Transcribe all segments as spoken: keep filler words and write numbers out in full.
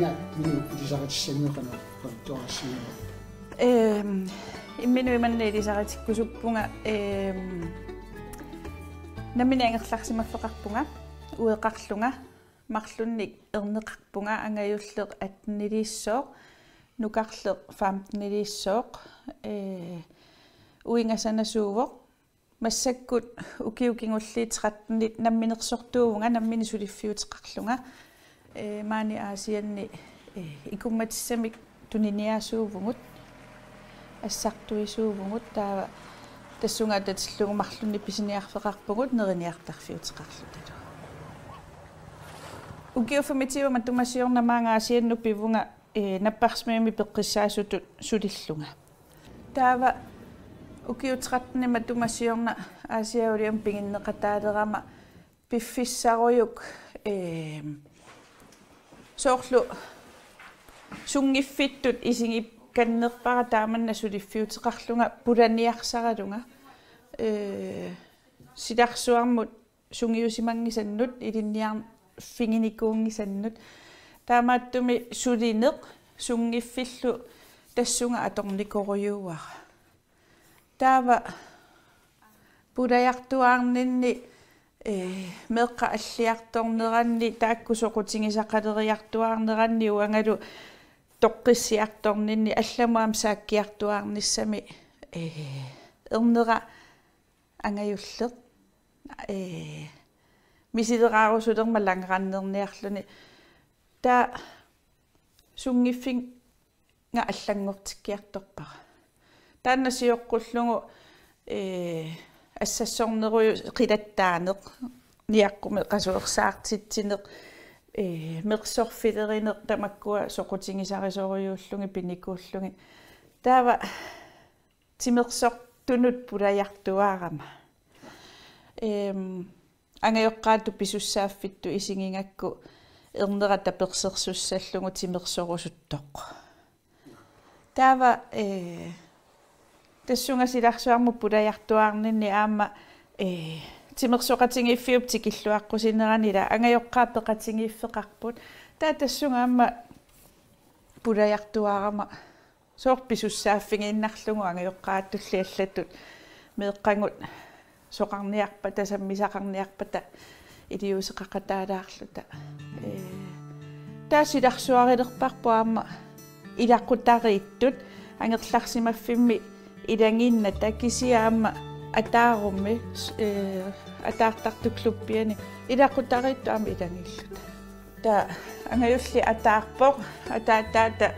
Minut ilisaritissanngikkaluarpara. Ehm, imminut imanna ilisaritikkusuppunga, ehm, nammineq angerlarsimaffeqarpunga, ueqarlunga, marlunnik erneqarpunga, angajulleq atteniliissooq, nukarleq femteniliissooq, eh, uinga sanasuuvoq, massakkut ukiut kingulliit trettenit namminersortuuvunga, nammineq suliffiuteqarlunga. Ee, maani Aasianni, ee, ikummatissamik tuniniaasuuvugut, assartuisuuvugut, taava tassunga atatillugu marlunnik pisiniarfeqarpugut neriniartarfiuteqarlutalu. Ukiut femogtyve matuma siorna maanga Aasiannut pivunga, ee, napparsimmavimmik peqqissaasutut sulillunga. Taava ukiut tretten matuma siorna Aasiaat Uliamut piginneqataalerama piffissarujuk, ehm, soorlu sunngiffittut isigikkannerpara taamanna suliffiuteqarlunga pulaniarsaralunga, ee, silarsuarmut sungiusimanngisannut, ilinniarfiginikuunngisannut. Taamaattumik sulineq sunngiffillu tassunga atornikorujuuara. Taava pulajartuaarninni, ee, meeqqat alliartorneranni, taakku soqutigisaqaleriartuaarneranni uangalu toqqissiartorninni allamut aamma saakkiartuaarnissami, ee, ernera angajulleq, ee, misileraarusulermat langrenderniarluni. Taava sunngiffinnga allanngortikkiartorpara. Taanna sioqqullugu, ee, assassornerujuk qilattaaneq, niaqqumik qasuersaartitsineq, ee, mersorfilerineq, tamakkua soqutigisarisorujuullugit pinikuullugit. Taava timersortunut pulajartuaarama, ehm, angajoqqaatut pisussaaffittut isigigakku ernera tapersersussallugu timersorusuttoq. Taava, ee, tassunga silarsuarmut pulajartuaarninni aamma, ee, timersoqatigiiffiup tikilluaqqusinerani ila angajoqqaat peqatigiiffeqarput. Taava tassunga aamma pulajartuaarama soorlu pisussaaffigiinnarlugu angajoqqaatulli allatut meeqqagut soqarniarpata, sammisaqarniarpata iliuuseqaqataalaarluta. Ee, taava silarsuarilerparput aamma ilaqutariittut angerlarsimaffimmi ilagiinnata kisianni aamma ataarummi, ee, ataartartut klubbiani ilaqutariittut aamma ilagiilluta. Taava angajulleq ataarpoq, ataataata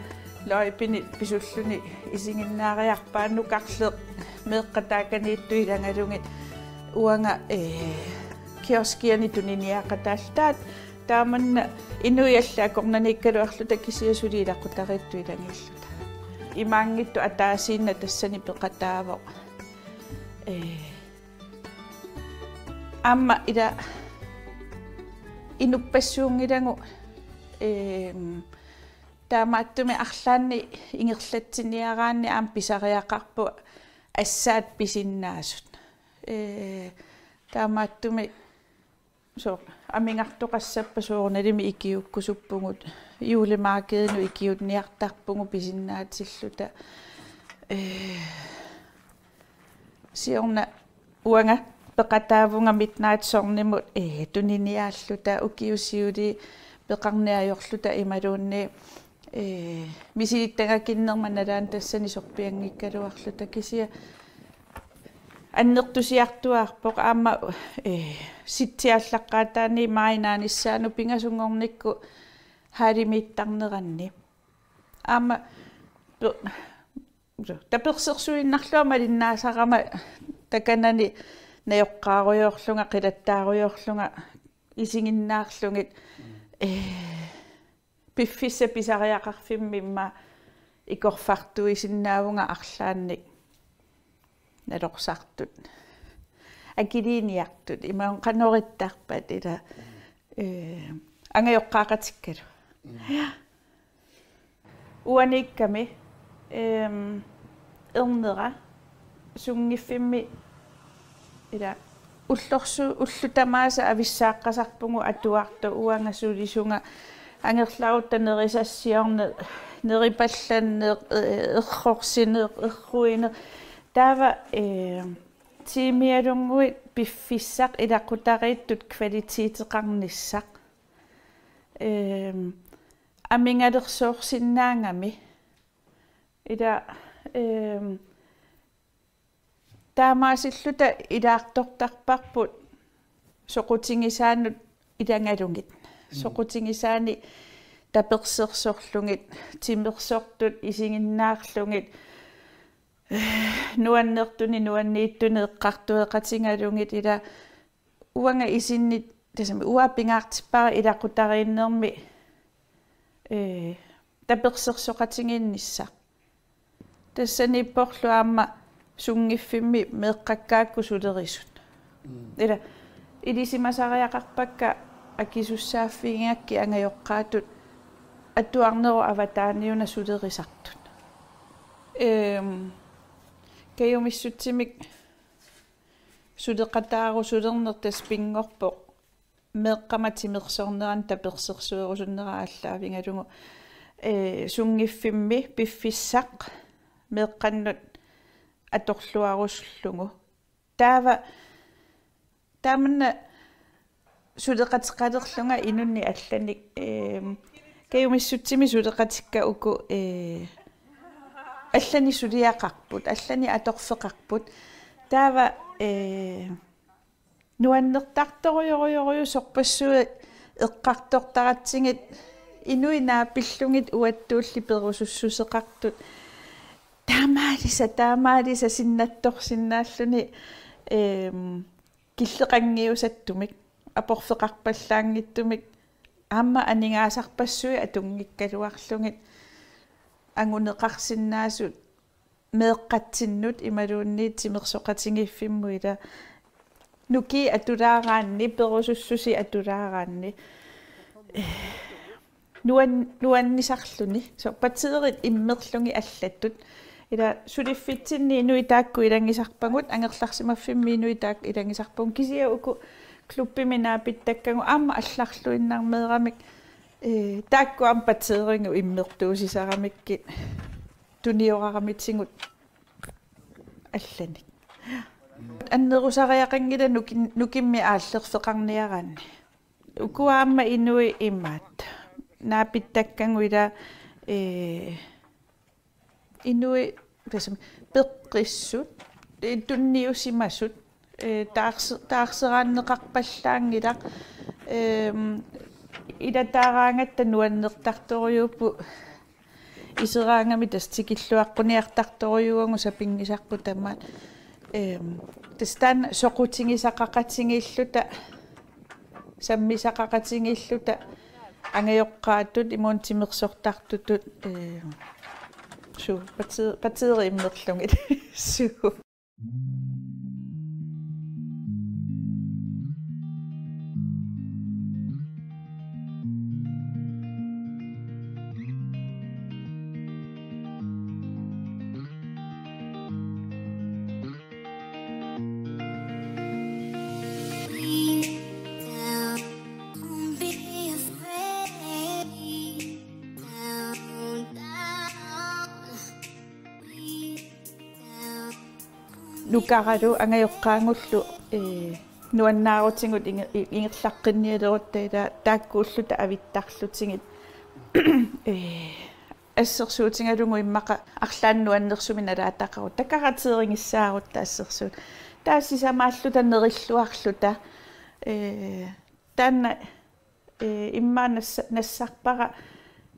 løjpini pisulluni isiginnaariarpaa, nukarleq meeqqat taakaniittut ilagalugit uanga, ee, kioskiani tuniniaqataalluta. Taava taamanna inuit allat akornanniikkaluarluta kisianni suli ilaqutariittut ilagiilluta. Imaanngitsoq ataasiinnaq tassani peqataavoq. Ee, aamma ila inuppassuunngilagut, ehm, taamaattumik arlaannik ingerlatsiniaraanni aamma pisariaqarpoq assaat pisinnaasut. Ee, taamaattumik soorlu amigartoqassappat soorunalimi ikiuukkusuppugut, julemarkedinut ikiunniartarpugut pisinnaatilluta. Ee, siorna uanga peqataavunga Midnatsornimut, ee, tuniniaalluta ukiut siuliini peqarneq ajorluta imaluunniit, ee, misilittagakinnerma nalaani tassani sorpianngikkaluarluta kisianni annertusiartuaarpoq aamma, ee, sitsiallaqqaataani maaji naanissaanut pingasunngornikkut hallimiittarneranni. Aamma pe-, tapersersuinnarlunga malinnaasarama takanani najoqqaarujoorlunga, qilattaarujoorlunga, isiginnaarlugit, ee, piffissaq pisariaqarfimmi immaqa ikorfartuisinnaavunga arlaannik nalorsartut. Akiliiniartut, imaluunniit qanoq ittarpat ila, ee, angajoqqaaqatikkalu. Mm. Ja. Uaniikkami, ehm, ernera sunngiffimmi ila ullorsu-, ullut tamaasa avissaaqqasarpugut atuartut uanga sulisunga Angerlarutta nerisassiorneq, neripallanneq, eh, errorsineq, erruineq. Taava, eh, tiimialunnguit piffissaq ilaqutariittut kvaliteteqarnissaq. Eh, amigalersoorsinnaagami. Ila, eh, taamaasilluta ilaartortarparput soqutigisaannut ilagalugit. Soqutigisaani tapersersorlugit, timersortut isiginnaarlugit, nuannertuni nuanniittuni eqqartueqatigalugit ila uanga isinni tassami uanga pingaartippara ilaqutariinnermi, eh, tapersersoqatigiinnissaq. Tassaniipporlu aamma sunngiffimmi meeqqakkaakkut sulerisut. Ila ilisimasariaqarpakka akisussaaffigigakkit angajoqqaatut atuarnerup avataaniuna sulerisartut. Ehm, kajumissutsimik suleqataarusulerneq tassa pinngorpoq meeqqama timersornerani tapersersuerusunnera aallaavigalugu, eh, sunngiffimmi piffissaq meeqqannut atorluarusullugu. Taava taamanna suleqateqalerlunga inunnik allanik, eh, kajumissutsimik suleqatikka uku, eh, allanik suliaqarput, allanik atorfeqarput. Taava, eh, nuannertartorujorujoruju sorpassuit eqqartortaratsigit inuit naapillugit uattulli perusussuseqartut. Taamaalisa, taamaalisa sinnattorsinnaalluni, ehm, killeqanngiusattumik, aporfeqarpallaanngitsumik, aamma aningaasarpassuit atunngikkaluarlugit anguneqarsinnaasut meeqqatsinnut imaluunniit timersoqatigiiffimmut ila nukiit atulaaraanni, perusussusii atulaaraanni. Nuan-, nuannisarluni. Soorlu batteriit immerlugit allatut. Ila suliffitsinni inuit taakku ilagisarpagut, angerlarsimaffimmi inuit taakku ilagisarpagut. Kisianni uku klubbimi naapittakkagut aamma allarluinnarmeeramik, eh, taakku aamma batteriinut immertuusisaramikkit tunioraramitigut allanik. Annerusariaqanngilaq nukin-, nukimmi aallerfeqarniaraanni. Uku aamma inuit imaat. Naapittakkagut ila, eh, inuit tassami peqqissut, eh, tunniusimasut, eh, taarse-, taarseraanneqarpallaanngilaq, ehm, ilataaraangatta nuannertartorujuupput iseraangami tassa tikilluaqquniartartorujuuagut sapinngisarput tamaat. Ehm, tassa taanna soqutigisaqaqatigiilluta, sammisaqaqatigiilluta, angajoqqaatut imaluunniit timersortartutut, ehm, suu, bateri-, batteriit immerlugit. Suu. Nukaralu angajoqqaagullu, eh, nuannaarutigut inge-, i-, ingerlaqqinnialerutta ila taakkuulluta avittarlutigit. Eh, assersuutigalugu immaqa arlaannik nuannersumik nalaataqarutta, karakterigissaarutta assersuut. Taava sisamaalluta nerilluarluta. Eh, taanna, eh, immaqa nassa-, nassarpara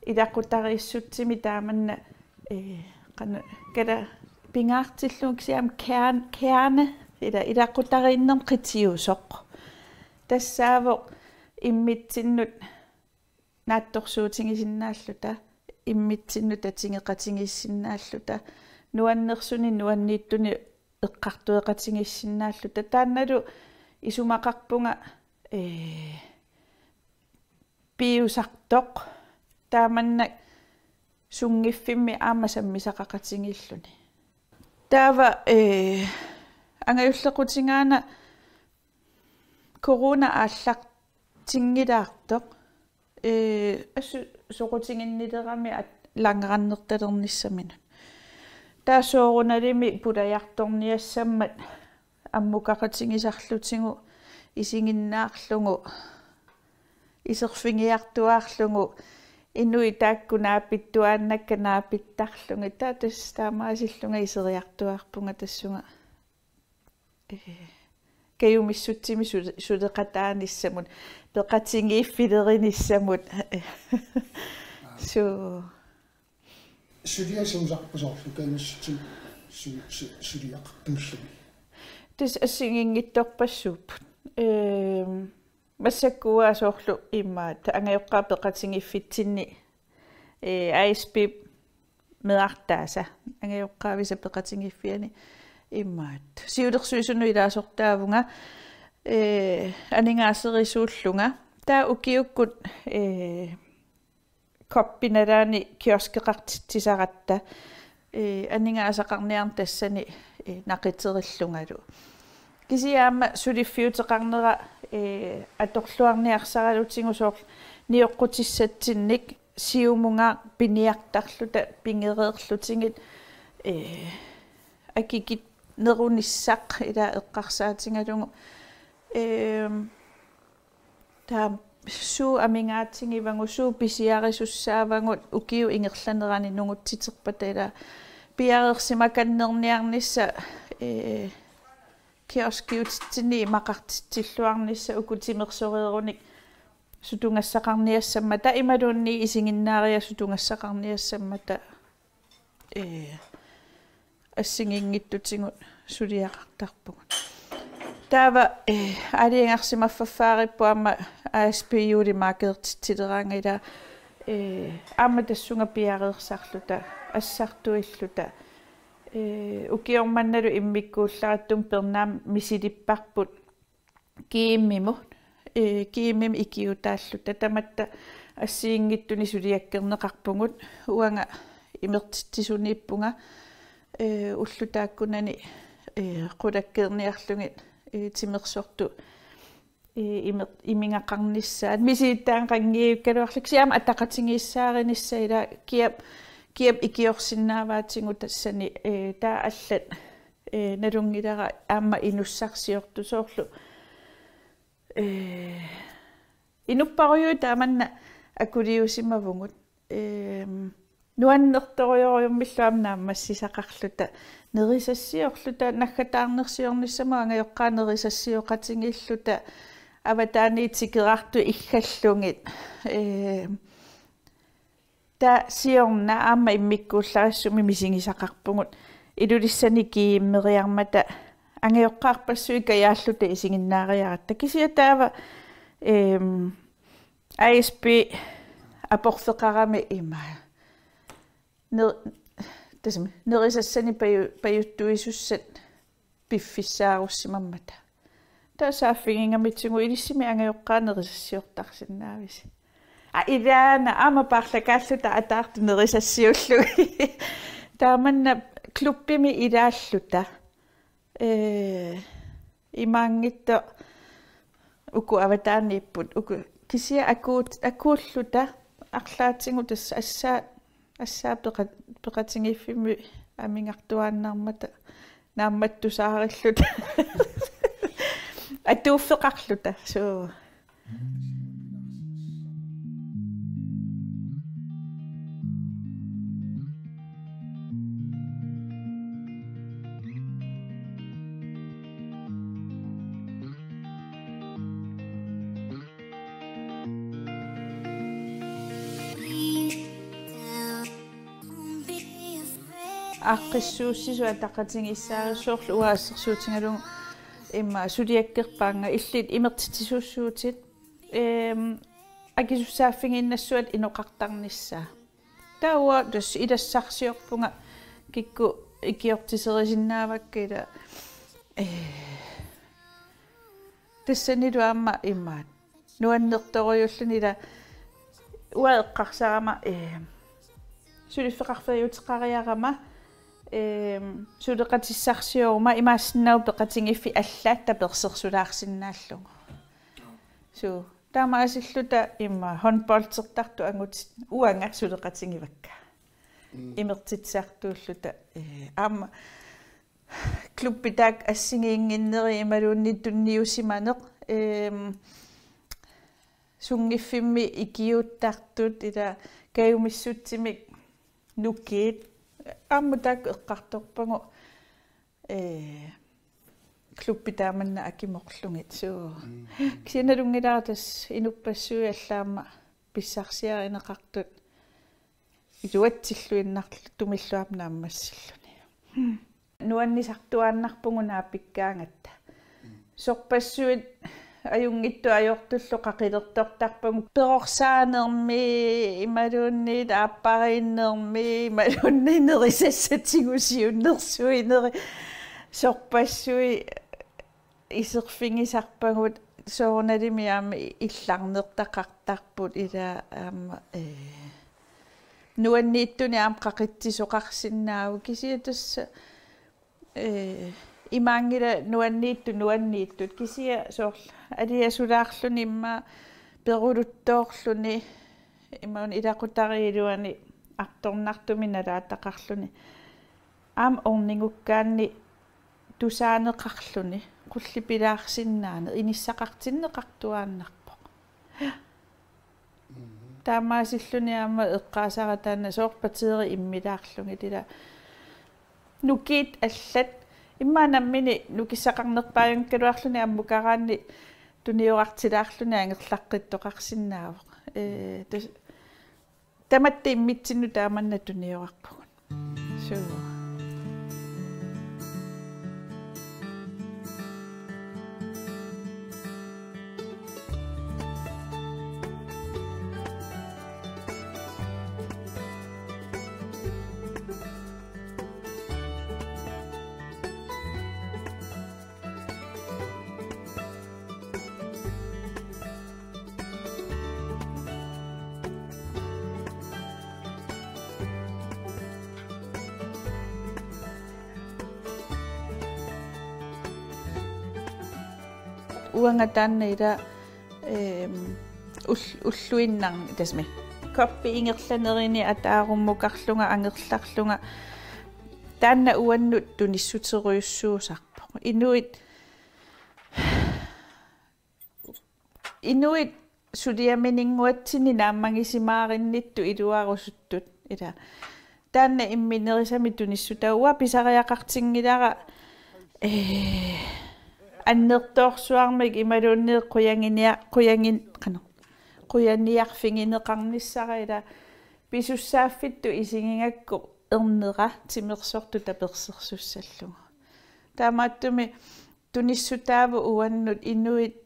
ilaqutariissutsimik taamanna, eh, qanoq kala pingaartillugu kisianni aamma kern-, kerne, ila ilaqutariinnermi qitiusoq. Tassaavoq immitsinnut naatsorsuutigisinnaalluta, immitsinnut tatigeqatigiissinnaalluta, nuannersunik nuanniittunik eqqartueqatigiissinnaalluta. Taannalu isumaqarpunga, eh, piusartoq taamannak sunngiffimmi aamma sammisaqaqatigiilluni. Taava, eh, angajullequtigaana corona aallartinngilaartoq, ee, assut soqutiginnilerami at-, langrendertalernissaminut. Taava soorunalimi pulajartorniassammat ammukaqatigisarlutigu isiginnaarlugu, iserfigiartuaarlugu, inuit taakku naapittuaannakka naapittarlugit, taava tassa taamaasillunga iseriartuaarpunga tassunga, ee, kajumissutsimik sule-, suleqataanissamut, peqatigiiffilerinissamut. Suu. Suliassat usarput soorlu kajumissutsimik su-, su-, suliaqartuulluni? Tassa assigiinngitsorpassuupput. Ehm, massakkut uanga soorlu imaattoq angajoqqaat peqatigiiffitsinni, ee, A S P meerartaasa, angajoqqaavisa peqatigiiffiani imaattoq. Siulersuisunut ilaasortaavunga, ee, aningaaserisuullunga. Taava ukiukkut, ee, Coopimi nalaani kioskeqartitsisaratta, ee, aningaasaqarniarneq tassani, ee, naqiterillungalu. Kisianni aamma suliffiuteqarnera, ee, atorluarniarsaralutigu soorlu nioqqutissatsinnik siumungaaq piniartarluta pigereerlutigit, ee, akikinnerunissaq ila eqqarsaatigalugu. Ehm, taava suut amigaatigivavut, suut pisiarisussaavavut ukiup ingerlanerani nungutsiterpata ila piareersimakannerniarnissaq, ee, kioskiutitsinni imaqartitsilluarnissaq uku timersoreerunik sutugassaqarniassammata imaluunniit isiginnaariarluta sutugassaqarniassammata, ee, assigiinngitsutigut suliaqartarpugut. Taava, ee, aalajangersimaffaffaaripput aamma A S P juulimaakkeertitsileraangat ila, ee, aamma tassunga piareersarluta, assartuilluta. Ee, ukioq mannalu immikkuullarissummik Pernaami misilipparput GM-imut, ee, GM-imi ikiuutaalluta, tamatta assigiinngitsunik suliakkerneqarpugut, uanga imertitsisuniippunga, ee, ullut taakkunani, ee, qulakkeerniarlugit, ee, timersortut, ee, imer-, imigaqarnissaat. Misilittaanut qangiukkaluarlugu kisianni aamma ataqatigiissaarinissaq ila kiap, kiap ikiorsinnaavaatigut tassani, ee, taava allat, ee, nalunngilara aamma inussarsiortut soorlu. Ee, inupparujuit taamanna akuliusimavugut. Ehm, nuannertorujorujummillu aamma naammassisaqarluta, nerisassiorluta, naggataarnersiornissamut angajoqqaat nerisassiooqatigiilluta, avataaniit tikeraartut iggallugit. Ehm, taava siorna aamma immikkuullarissumik misigisaqarpugut Ilulissani GM-eriarmata angajoqqaarpassuit kajaalluta isiginnaariaratta. Kisianni taava, ehm, A S P aporfeqarami ima. Ner-, tassami, nerisassanik paju-, pajuttuisussat piffissaarussimammata. Taava saaffigigamitigut ilissimi angajoqqaat nerisassiortarsinnaavisi. Aa, ilaana aamma paarlakaalluta ataartut nerisassiullugit. Taamanna klubbimi ilaalluta. Ee, imaanngitsoq uku avataaniipput, uku kisianni akuut-, akuulluta arlaatigut tassa assaat, assaat peqa-, peqatigiiffimmi amigartuaannarmata naammattusaarilluta. Atuuffeqarluta, suu. Aaqqissuussisut ataqatigiissaarissuarlu uanga assersuutigalugu immaqa suliakkerpaannga illit imertitsisuussuutit, ehm, akisussaaffigiinnassuat inoqartarnissaa. Taava tassa ilassarsiorpunga kikkut ikiortiserisinnaavakka ila, eh, tassanilu aamma imaat nuannertorujulluni ila uanga eqqarsarama, eh, suliffeqarfeeriuteqariarama, eh, suleqatissarsioruma imaassinnaavoq peqatigiiffik allaat tapersersulaarsinnaallugu. Suu. Taamaasilluta imma håndboldertartut angutit uanga suleqatigivakka. Mm. Imertitsisartuulluta, eh, aamma klubbi taakku assigiinnginnerit imaluunniit tunniusimaneq, ehm, sunngiffimmi ikiuuttartut ila kajumissutsimik nukiit aamma taakku eqqartorpagut, eh, klubbi taamanna akimorlugit. Suu. Mm. Kisianni nalunngilara tassa inuppassuit allaat aamma pissarsiarineqartut iluatsilluinnartumillu aamma naammassilluni. Nuannisartuaannarpugut naapikkaangatta. Sorpassuit ajunngitsut ajortullu qaqilertortarpagut perorsaanermi imaluunniit aappariinnermi imaluunniit nerisassatigut siunnersuineri sorpassuit iserfigisarpagut soorunalimi aamma illarnertaqartarput ila aamma, eh, nuanniittunik aamma qaqitsisoqarsinnaavoq kisianni tassa, eh, imaanngilaq nuanniittut nuanniittut kisianni soorlu aliasulaarluni immaqa peruluttoorluni imaluunniit ilaqutariit iluanni artornartumik nalaataqarluni aamma ornigukkaanni tusaaneqarluni qullipilaarsinnaaneq inissaqartinneqartuaannarpoq. Taamaasilluni aamma eqqaasara taanna soorlu bateri immilaarlugit ila nukiit allat immaqa nammineq nukissaqarnerpaajunngikkaluarluni ammukaraanni tuniorartilaarluni angerlaqqittoqarsinnaavoq. Ee, tas-, tamatta immitsinnut taamanna tuniorarpugut. Suu. Uanga taanna ila, ehm, ul-, ulluinnarni tasmi. Koppi ingerlanerini ataarummukarlunga angerlarlunga taanna uannut tunissuterujussuusarpoq. Inuit, inuit suliamininnguatsinni naammagisimaarinnittut iluarusuttut ila. Taanna imminerisami tunissutaavoq uanga pisariaqartinngilara, ee, annertoorsuarmik imaluunniit qujanginia-, qujangin-, qanoq, qujaniarfigineqarnissara ila pisussaaffittut isigigakku ernera timersortut tapersersussallugu. Taamaattumik tunissutaavoq uannut inuit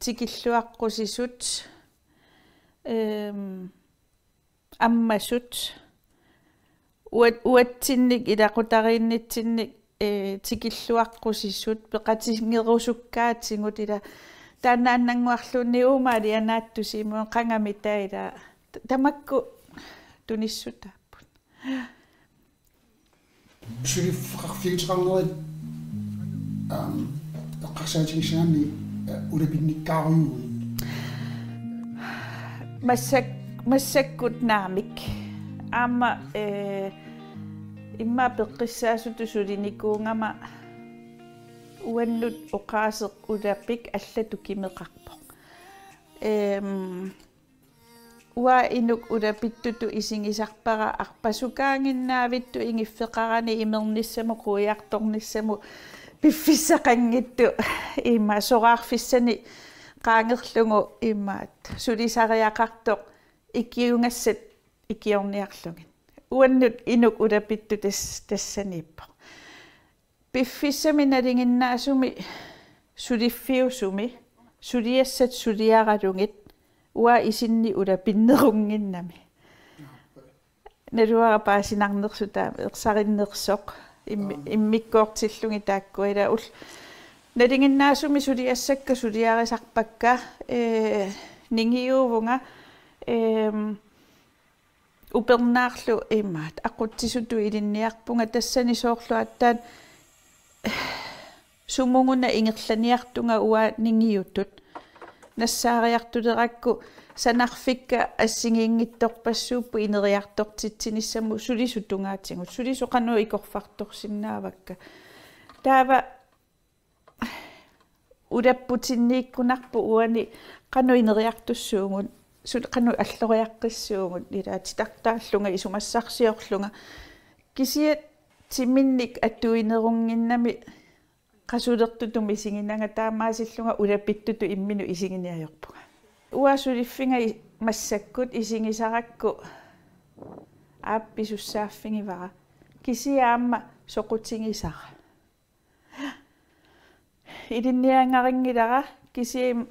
tikilluaqqusisut, ehm, ammasut, uat-, uatsinnik ilaqutariinnitsinnik, eh, tikilluaqqusisut, peqatigerusukkaatigut ila taannaannannguarluunniit uumaali anaattusimu qangami taila t-, tamakku tunissutaapput. Suliffeqarfiuteqarnerit, aam, eqqarsaatigissagaanni, eh, ulapinnikkaarujuuit? Massak-, massakkut naamik. Aamma, eh, immaqa peqqissaasutut sulinikuugama uannut oqaaseq ulapik allatut kimeqarpoq. Ehm, uanga inuk ulapittutut isigisarpara arpasukaaginnaavittut ingiffeqarani imernissamut quiartornissamut piffissaqanngitsoq ima soraarfissanik qaangerlugu imaattoq sulisariaqartoq ikiugassat ikiorniarlugit. Uannut inuk ulapittut tas-, tassaniippoq. Piffissami nalinginnaasumi suliffiusumi suliassat suliaralugit uanga isinni ulapinnerunnginnami. Naluara paasinarnersoq taama ersarinnersoq immi-, immikkoortillugit taakkua ila ul-, nalinginnaasumi suliassakka suliarisarpakka, ee, ningiuuvunga, eem, upernaarlu imaattoq aqutsisutut ilinniarpunga tassani soorlu aatsaat sumuguna ingerlaniartunga uanga ningiutut. Nassaariartulerakku sanarfikka assigiinngitsorpassuupput ineriartortitsinissamut sulisut tungaatigut, sulisut qanoq ikorfartorsinnaavakka. Taava ulapputinniikkunarpoq uani qanoq ineriartussuugut, suli qanoq alloriaqqissuugut, ila titartaallunga isumassarsiorlunga. Kisianni timinnik atuinerunnginnami qasulertutut misiginanga, taamaasillunga ulapittutut imminut isiginiajorpunga. Uanga suliffiga i-, massakkut isigisarakku aap, pisussaaffigivara. Kisianni aamma soqutigisara. Ilinniagarinngilara, kisianni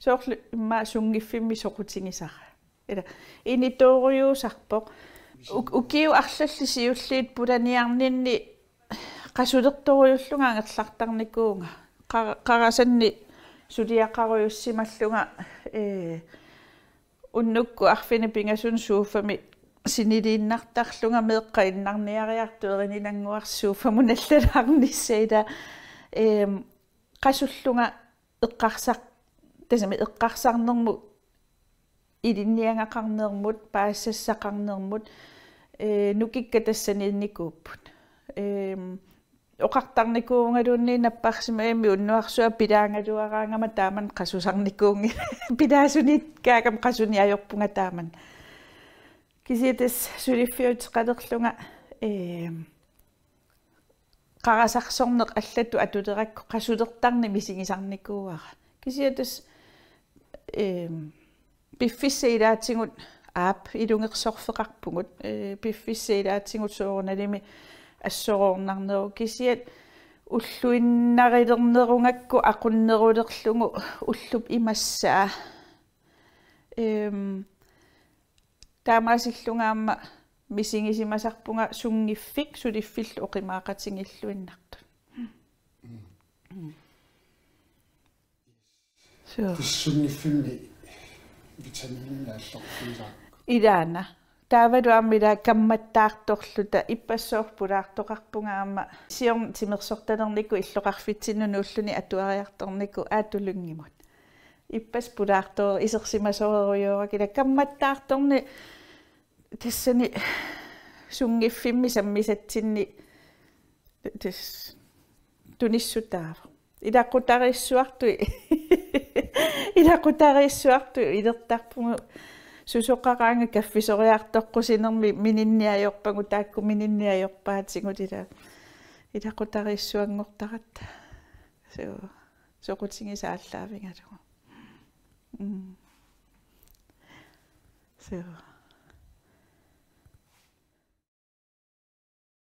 soorlu immaqa sunngiffimmi soqutigisara. Ila initoorujussuusarpoq. Uk-, ukiut arlallit siulliit pulaniarninni qasulertorujullunga angerlartarnikuuvunga. Qa-, qarasanni suliaqarujussimallunga, ee, unnukkut arfineq-pingasunut sofami siniliinnartarlunga, meeqqat innarniariartut erininannguarsi sofamut nallalaarnissaq, ila, eem, qasullunga eqqarsar-, tassami eqqarsarnermut, ilinniagaqarnermut, paasisassaqarnermut, ee, nukikka tassaniinnikuupput. Eem, oqartarnikuuvungaluunniit napparsimmavimmik unnuarsuaq pilaagaluaraangama taamani qasusarnikuunngilanga. Pilaasunit kaakam qasuniajorpunga taamani. Kisianni tassa suliffiuteqalerlunga, ee, qarasarsorneq allatut atulerakku qasulertarneq misigisarnikuuara. Kisianni tassa, ee, piffissap ilaatigut aap ilungersorfeqarpugut, ee, piffissap ilaatigut soorunalimi assoroornarneruvoq, kisianni ulluinnarilernerugakku aqunnerulerlugu ullup imassaa. Eem, taamaasillunga aamma misigisimasarpunga sunngiffik suliffillu oqimaaqatigilluinnartut. Suu. Tassa sunngiffimmi vitamininit allorfigisarakku. Ilaana. Taavalu aamma ila kammattaartorluta, ippassaq soorlu pulaartoqarpunga aamma siorna timersortalernikuuvoq illoqarfitsinnut nuulluni atuariartornikuuvoq aatulunngimut. Ippassaq pulaartoq isersimasorerujooraka, ila kammattaartorneq tassani sunngiffimmi sammisatsinni tassa tunissutaavoq. Ilaqutariissuartut, ilaqutariissuartut ilertarpugut, susoqaraangat kaffisoriartoqqusinermi mininniajorpagut, taakku mininniajorpaatigut, ila ilaqutariissuanngortaratta. Suu, soqutigisat aallaavigalugu. Mm. Suu.